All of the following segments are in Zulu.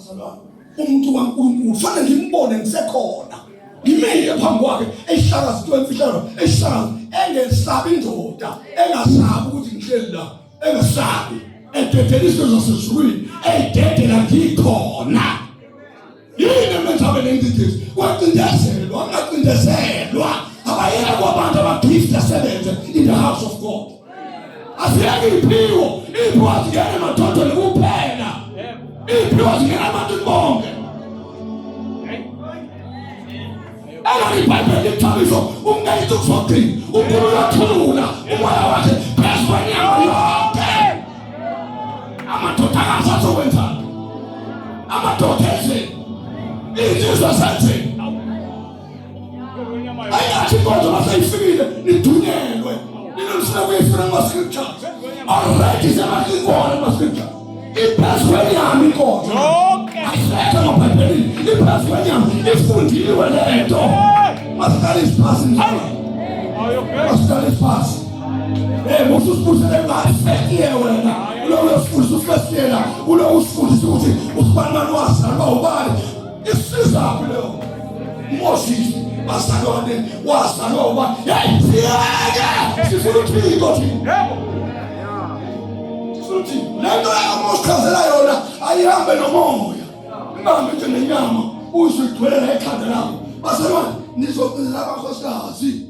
Bazalwane, umuntu kaNkulunkulu fanele ngimbone ngisekhona. Ngimile phambi kwakhe ehlakaza into emfihlelo, ehlakaza engesabi indoda, engasabi ukuthi ngihleli la, engesabi ededela izinto zasezulwini, eyidedela ngikhona. Yini emenza abe nengcindezi? Kwacindezelwa, kungacindezelwa. Abayeke abantu abagift asebenze in the house of God. Asiyeke iphiwo, iphiwo azingena emadodeni kuphela. Iphiwo azingena ebantwini bonke. Elona iBhayibheli lithabiso umngenisa ukuzogcina uNkulunkulu uyathulula umoya wakhe phezu kwenyama yonke. Amadodakazi azokwenzani? Amadoda enzeni? Iy'nsizwa zenzeni? Ayingathi inkonzo maseyifikile nidunyelwe nilungisele kuyifuna kuma-scriptures already sebaikona kuma-scriptures iphezu kwenyama inkonzo ayisekho emabhayibhelini iphezu kwenyama ifundiwe le nto masiqale isiphasi mzalwane masiqale isiphasi Hey, musa usibusele ngasekiye wena uloku uyosifundisa usifesiyela uloku usifundisa ukuthi usibanibani wazalwa ubani isizaphi leyo Moses wazalwa nini wazalwa ubani hey siyeke sifuna uthixo thina yebo sifuna uthixo le nto yakho osichazela yona ayihambe nomoya ingahambi nje nenyama uzigcwele la ekhanda lakho bazalwane nizocela abakhosikazi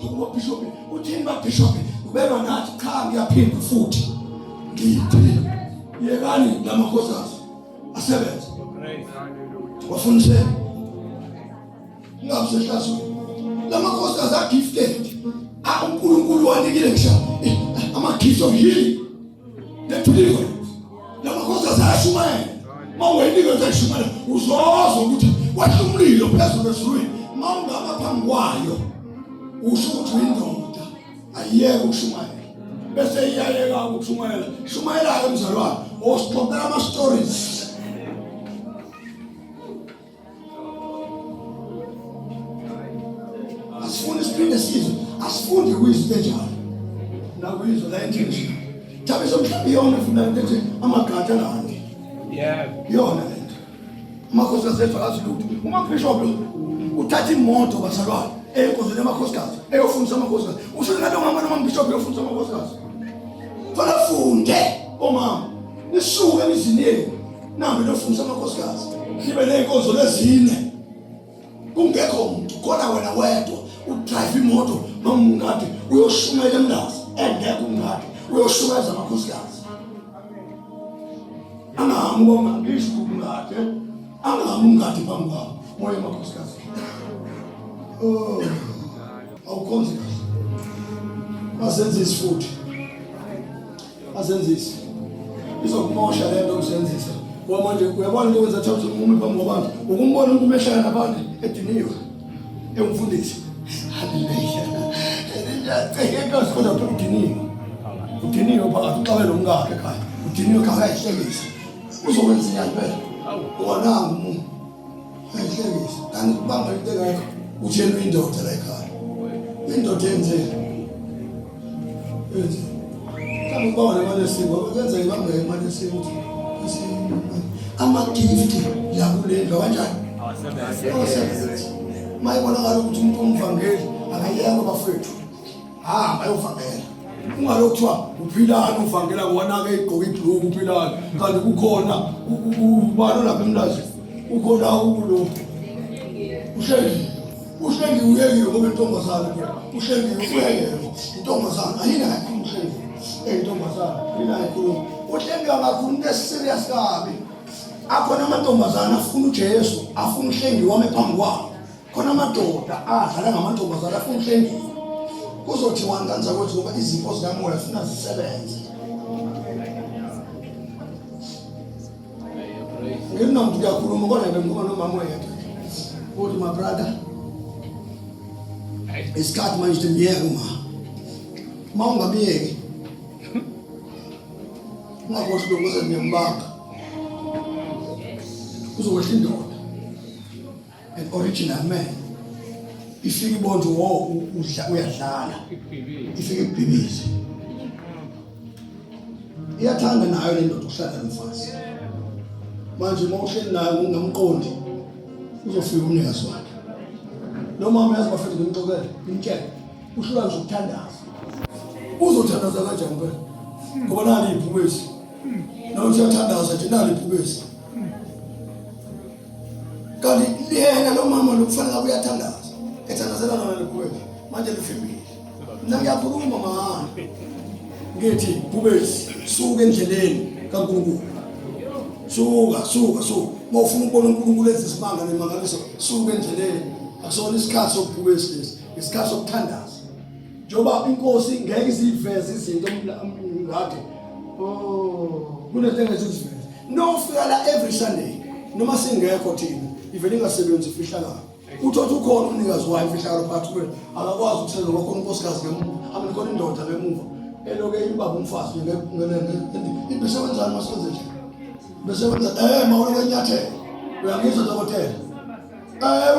Ubishop uthini babishop ubelwa nathi cha ngiyaphinda futhi ngithi yekani lamakhosikazi asebenze wafundise ngabusehlazweni lamakhosikazi agifted uNkulunkulu wanikile ngisho eh, ama-gifts of healing ne-deliverance lamakhosikazi ayashumayela uma ungayinikeza ayishumayela uzozwa ukuthi kwehla umlilo phezulu ezulwini uma ungama phambi kwayo usho ukuthi uyindoda ayiyeke ukushumayela bese iyayeka ukushumayela shumayela-ke mzalwane osixoxela ama-stories asifuni siphinde sizwe asifundi kuyizwe enjalo nakuyizwe la endlini thabiso mhlawumbe iyona funda into ethi amagadi angandi yebo iyona lento amakhosikazi ethu akazi lutho umabishop lo uthatha imoto bazalwane enkonzweni yamakhosikazi eyofundisa amakhosikazi usho ngathi ungama noma mbishop eyofundisa amakhosikazi fanele afunde omama nisuke emizini yenu Nambe nofundisa amakhosikazi nibe ney'nkonzo lezine kungekho muntu khona wena wedwa udrive imoto noma ungadi uyoshumayela emlazi engekho ungadi uyoshumayeza amakhosikazi angahamu ngisho ungadi angahamu ungadi phambi kwabo moya emakhosikazi oh awukhonzi kahle basenzisi futhi azenzise izokumosha le nto ukuzenzisa ngoba manje uyabona into wenza thatha umuntu phambi kwabantu ukumbona umuntu umehlala nabantu ediniwe engumfundisi haleluya kodwa phela udiniwe udiniwe phakathi uxabe nomkakhe ekhaya udiniwe ekhaya ayihlekisa uzokwenza inyani phela uwananga umuntu ayihlekisa kanti kubamba into engekho utshelwe indoda la ekhaya indoda yenzeni yenze mhlawumbe ubaba nemali yesiko kenzeka ibambe imali yesiko ukuthi ama-gift la kule ndlu kanjani awasebenzi uma ibonakala ukuthi umuntu omvangeli akayekho bafethu hamba ayovangela ungalokhu kuthiwa uphilani uvangela wona-ke igqoke ibhluku uphilani kanti kukhona ubani olapha emlazi ukhona ulo uhlengiwe uhlengiwe uyekiwe ngoba intombazane uhlengiwe uyekiwe intombazane ayinayo ikhuluma uhlengiwe eyintombazane ayinayo ikhuluma uhlengiwe angakhuluma into eserious kabi akhona amantombazane afuna uJesu afuna uhlengiwe ame phambi kwawo khona amadoda adlala ngamantombazane afuna uhlengiwe kuzothiwani kanzakwethu ngoba izipho zikamoya funa zisebenze nginomuntu kuyakhuluma kodwa bengikhuluma nomama oyedwa uthi my brother isikhathi manje ukuthi myeke uma uma ungamyeki ungakhohlwa ukuze ngiyambamba kuzokwehla indoda an original man ifike ibonje wo udla uyadlala ifike ikubhibize iyathanda nayo le ndoda ukuhlala nomfazi Manje uma uhleli naye ungamqondi uzofika umnikazi wakhe. Lo mama uyazi bafethu ngimxoxele, ngimtshele. Uhlulwa nje ukuthandaza. Uzothandaza kanjani phela? Ngoba nali ibhubesi. Nawe usiyathandaza nje nali ibhubesi. Kanti yena lo mama lokufanele abe uyathandaza. Ethandazela lona lebhubesi. Manje lifimbile. Mina ngiyakhuluma mahhala. Ngithi bhubesi suka endleleni kaNkulunkulu. Suka, suka, suka. Uma ufuna ukubona uNkulunkulu enza isimanga nemangaliso, suka endleleni. Akusona isikhathi sokubhubesi lesi, isikhathi sokuthandaza. Njengoba inkosi ngeke iziveze izinto ngade. Oh, kunezinto engeke iziveze. Nofika la every Sunday noma singekho thina, ivele ingasebenzi ifihlakalo. Uthi ukhona umnikazi wayo imfihlakalo phakathi kwenu akakwazi ukusebenza ngoba khona unkosikazi ngemuva amini khona indoda ngemuva eloke ibaba umfazi bese wenzani masenze nje bese wenza mawuloke enyathela uyangizwa dokotela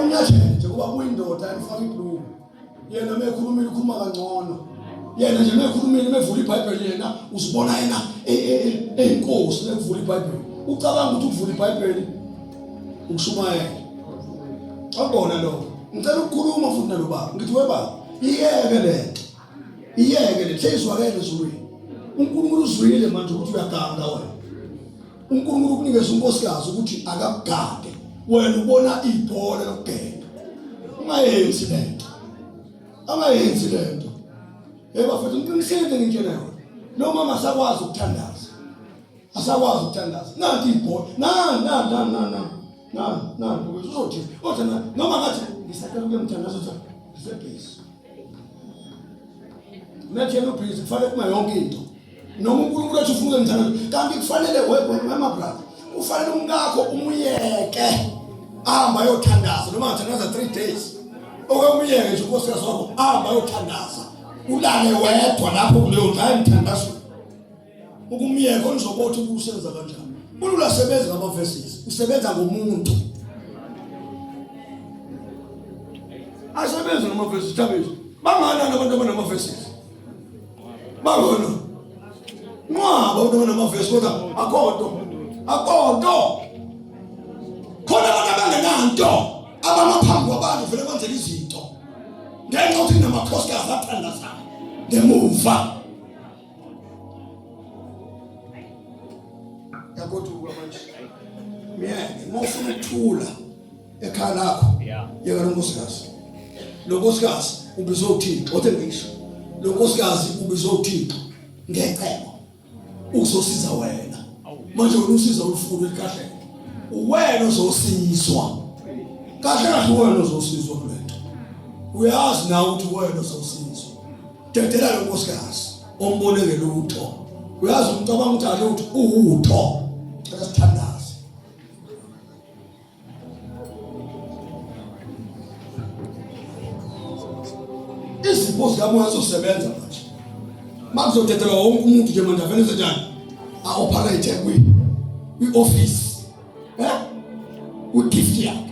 unyathele nje kuba kuyindoda emfaka ibhluku yena mekhulumile ukhuluma kangcono yena nje mekhulumile mevula iBhayibheli yena uzibona yena e, e, e, eyinkosi mekuvula iBhayibheli ucabanga ukuthi ukuvula iBhayibheli ukushumayela akubona lokho ngicela ukukhuluma futhi nalo baba ngithi we baba iyeke lento iyeke le seyizwakele ezulwini uNkulunkulu uzwile manje ukuthi uyaganga wena uNkulunkulu ukunikeza unkosikazi ukuthi akakugade wena ubona ibhola lokugenda ungayenzi lento angayenzi lento hey bafethu ngiqinisile ngitshela yona lo mama asakwazi ukuthandaza asakwazi ukuthandaza nanti ibhola na na na na na na na uzothi othi noma ngathi ngisacela ukuyomthandaza uthi ngisebhizi Methi yena ubhizi kufanele kuma yonke into. Noma uNkulunkulu ethi ufuna ukwenza kanti kufanele wema brother. Ufanele umkakho umuyeke. Ahamba ayothandaza noma ngathandaza 3 days. Oke umuyeke nje unkosikazi wakho ahamba ayothandaza. Ulale wedwa lapho kuleyo ndlu ayemthandazweni. Ukumyeka onizobothi ubusenza kanjani. Unkulunkulu asebenza ngama verses, usebenza ngomuntu. Asebenza ngama verses, Thabiso. Banganani abantu abanama verses? Bangona. Nqwaba abantu abanama verses kodwa akhonto. Akhonto. Khona abantu abangenanto abamaphambi kwabantu vele kwenzeka izinto. Ngenxa yokuthi kunamakhosikazi athandazayo ngemuva. Yagoduka manje. Myeke, uma ufuna ukuthula ekhaya lakho, yeka lo nkosikazi. Lo nkosikazi ubizwe uThixo, othe ngisho. Lo nkosikazi ubizwe uThixo ngecebo ukuzosiza wena. Manje wena usiza ulufulu elikahleke. Uwena ozosizwa. Kahle kahle uwena ozosizwa kulento. Uyazi nawe ukuthi uwena ozosizwa. Dedela lo nkosikazi ombone ngelutho. Uyazi umcabanga ukuthi alutho uwutho. Cela sithandaze. Izipho zikamoya zizosebenza manje. Makuzodedelwa wonke umuntu nje manje avele senjani? A-operate kwi office. Eh? Kwi gift yakhe.